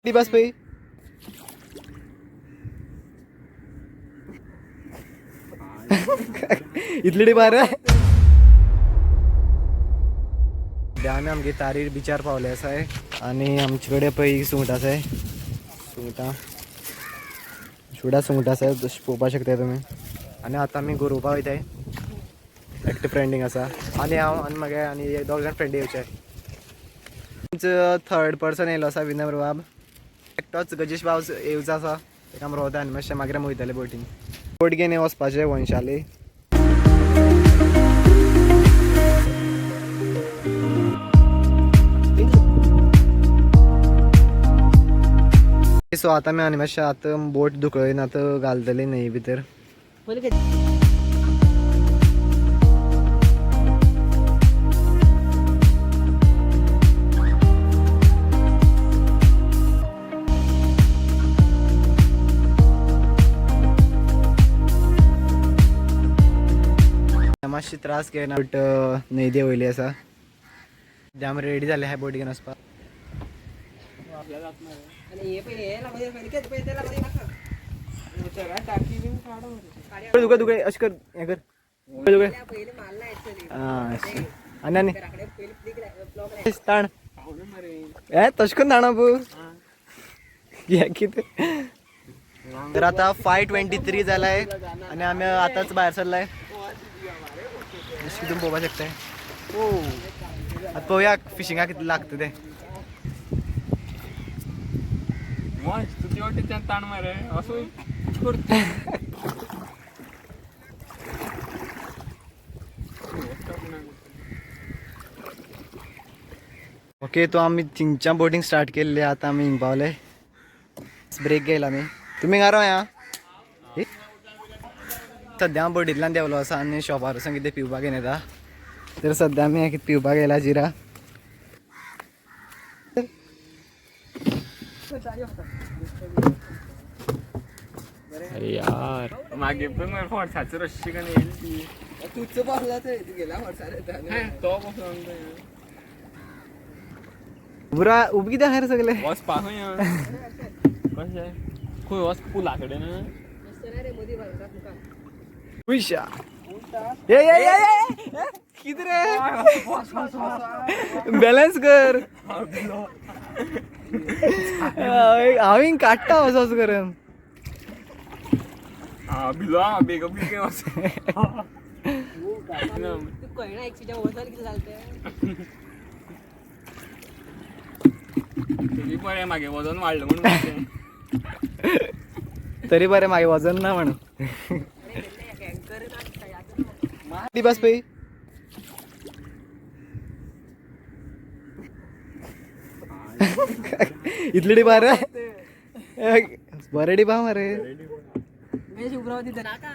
बस पळय. इतली डिबार. सद्या आमी आमगे तारीर बिचार पावले आसाय आनी आमचे कडेन पळय सुंगटां आसाय. सुंगटां सुडा सुंगटां आसाय जशें पळोवपाक शकता तुमी. आनी आतां आमी गोरोवपाक वयताय. एकटे फ्रेंडींग आसा आनी हांव आनी मागीर आनी एक दोग जाण फ्रेंड येवचे. आमचो थर्ड पर्सन येयलो आसा विनम्र बाब. एकटोच गजेश बाब येवचो आसा ताका आमी रावता आनी मातशें मागीर आमी वयतले बोटीन. बोट घेवन वचपाचें वंशाली. सो आतां आमी आनी मातशें आतां बोट धुकळून आतां घालतली न्हंये भितर. मातशे त्रास घेयना बट न्हंय देंवयली आसा. सद्या आमी रेडी जाले आहाय बोट घेवन वचपाक. दुखय दुखय अशें कर हें कर दुखय. आं अशें आनी आनी ताण हे तशें करून ताणप हे कितें. तर आतां 5:23 जालाय आनी आमी आतांच भायर सरलाय. जशें की तुमी पळोवपाक शकताय. ओ आतां पळोवया फिशिंगाक कितलें लागता तें. तू ते वाटेच्यान ताण मारे असो करतो. ओके तो आमी थिंगच्यान बोटींग स्टार्ट केल्ली. आतां आमी हिंग पावले. ब्रेक घेयला आमी. तुमी घारो या. सद्या हांव बोटींतल्यान देंवलो आसा आनी शॉपार वचून कितें पिवपाक घेवन येता. तर सद्या आमी कितें पिवपाक येयला जिरा. अरे यार मागे पण फोर्साचो रस्सी कन येईल ती. तूच बसला ते तू गेला फोर्सार. तो बसलो. उबरा उब कितें आहा रे सगळे. वच पाहू या कशें खंय वच पुला कडेन. उशा ए ए ए ए कितें रे बॅलन्स कर. हांव हिंग काडटा असो असो करून. हा भिलो हा बेगो बेगीन वच. तू कळना एकशेच्या वजन कितें जालें तें. तरी बरें मागे वजन वाडलें म्हणून मातशें. तरी बरें मागीर वजन ना म्हणून. ती बस पळय. इतली डिबा रे बरें डिबा मरे. गणेश उबराव दिता नाका.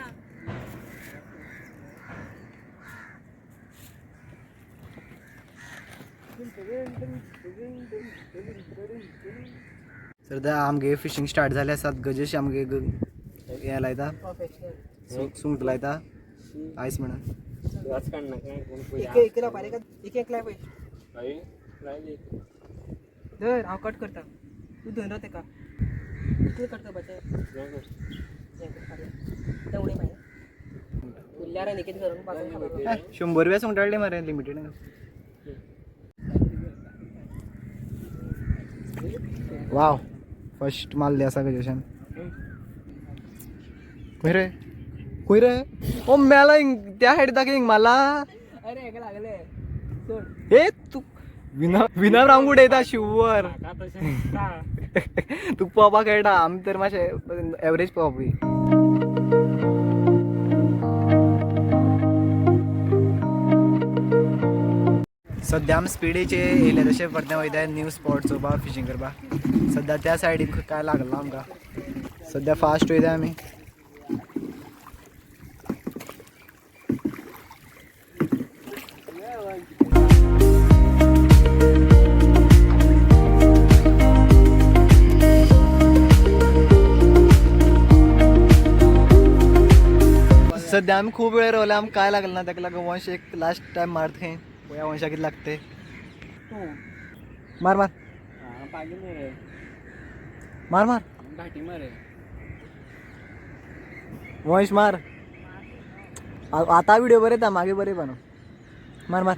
सद्या आमगे फिशींग स्टार्ट जाले आसात. गजेश आमगे हें लायता सुंगट लायता आयस म्हणून. तुलाच काडना काय कोण एक एक लावपा एक एक लाय पळय. पळय लायली. धर हांव कट करता तूं धर तेका कितले कट करपाचें तें उडय मागीर उरल्यार आनी कितें करून पासून खावपाक. 100 रुपया सुंगट हाडली मरे लिमिटेड. वाव फर्स्ट मारले आसा गजेशान. खंय रे खंय रे ओ मेला हिंग त्या सायडी दाखय हिंग मारला. अरे हेका लागले सोड. ए तूं विना विना रांगूट उडयता शिवर. म्हाका तशें दिसता. तुका पोवपाक कळटा आमी तर मातशें एवरेज पोवपी. सद्या आमी स्पिडीचे येयले तशें परते वयता न्यू स्पॉट चोवपाक फिशींग करपाक. सद्या त्या सायडीन काय लागला आमकां. सद्या फास्ट वयता आमी. सद्या आमी खूब वेळ रावले आमकां काय लागलें ना. ताका लागून वंश एक लास्ट टायम मारता खंय पळोवया वंशाक कितें लागते. मार मार. हा, पागे न्ही रे. मार मार घाटी मारे. वंश मार. आता व्हिडिओ बरे येता, मागे बरे पण. मार मार.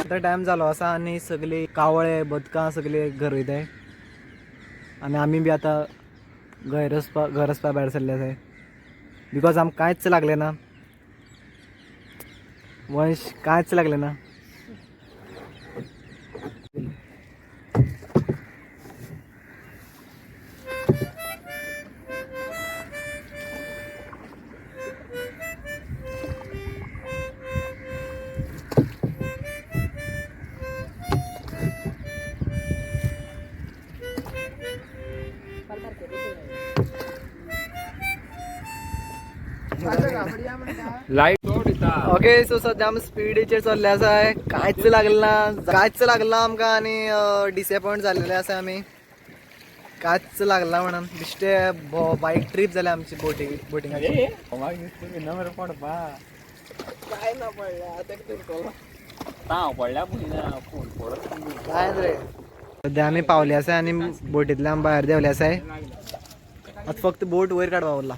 आता टायम जालो आसा आनी सगळी कावळे बदकां सगळे घर वयताय आनी आमी बी आतां घर वचपा भायर सरले आसाय because आमकां कांयच लागलें ना. वंश कांयच लागलें ना. लाईट सोड. ओके, सो सध्या आमी स्पिडीचेर चल्ले आसाय. कांयच लागलें ना, कांयच लागलें ना आमकां आनी डिसएपॉयंट जाल्लेले आसा आमी. कांयच लागलें ना म्हणून बेश्टे बायक ट्रीप जाल्या आमची बोटिंगाची. मागीर पडपा. काय ना पडल्या आता कितें ताव पडल्या पयलीं फोन पडत. काय रे, सध्या आमी पावले आसा आनी बोटींतल्यान भायर देंवले आसाय. आतां फक्त बोट वयर काडपा उरला.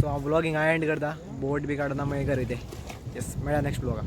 सो हांव व्लॉग हिंगा एंड करता. बोट बी काडून मागीर घरा वयता. येस, मेळया नेक्स्ट व्लॉगाक.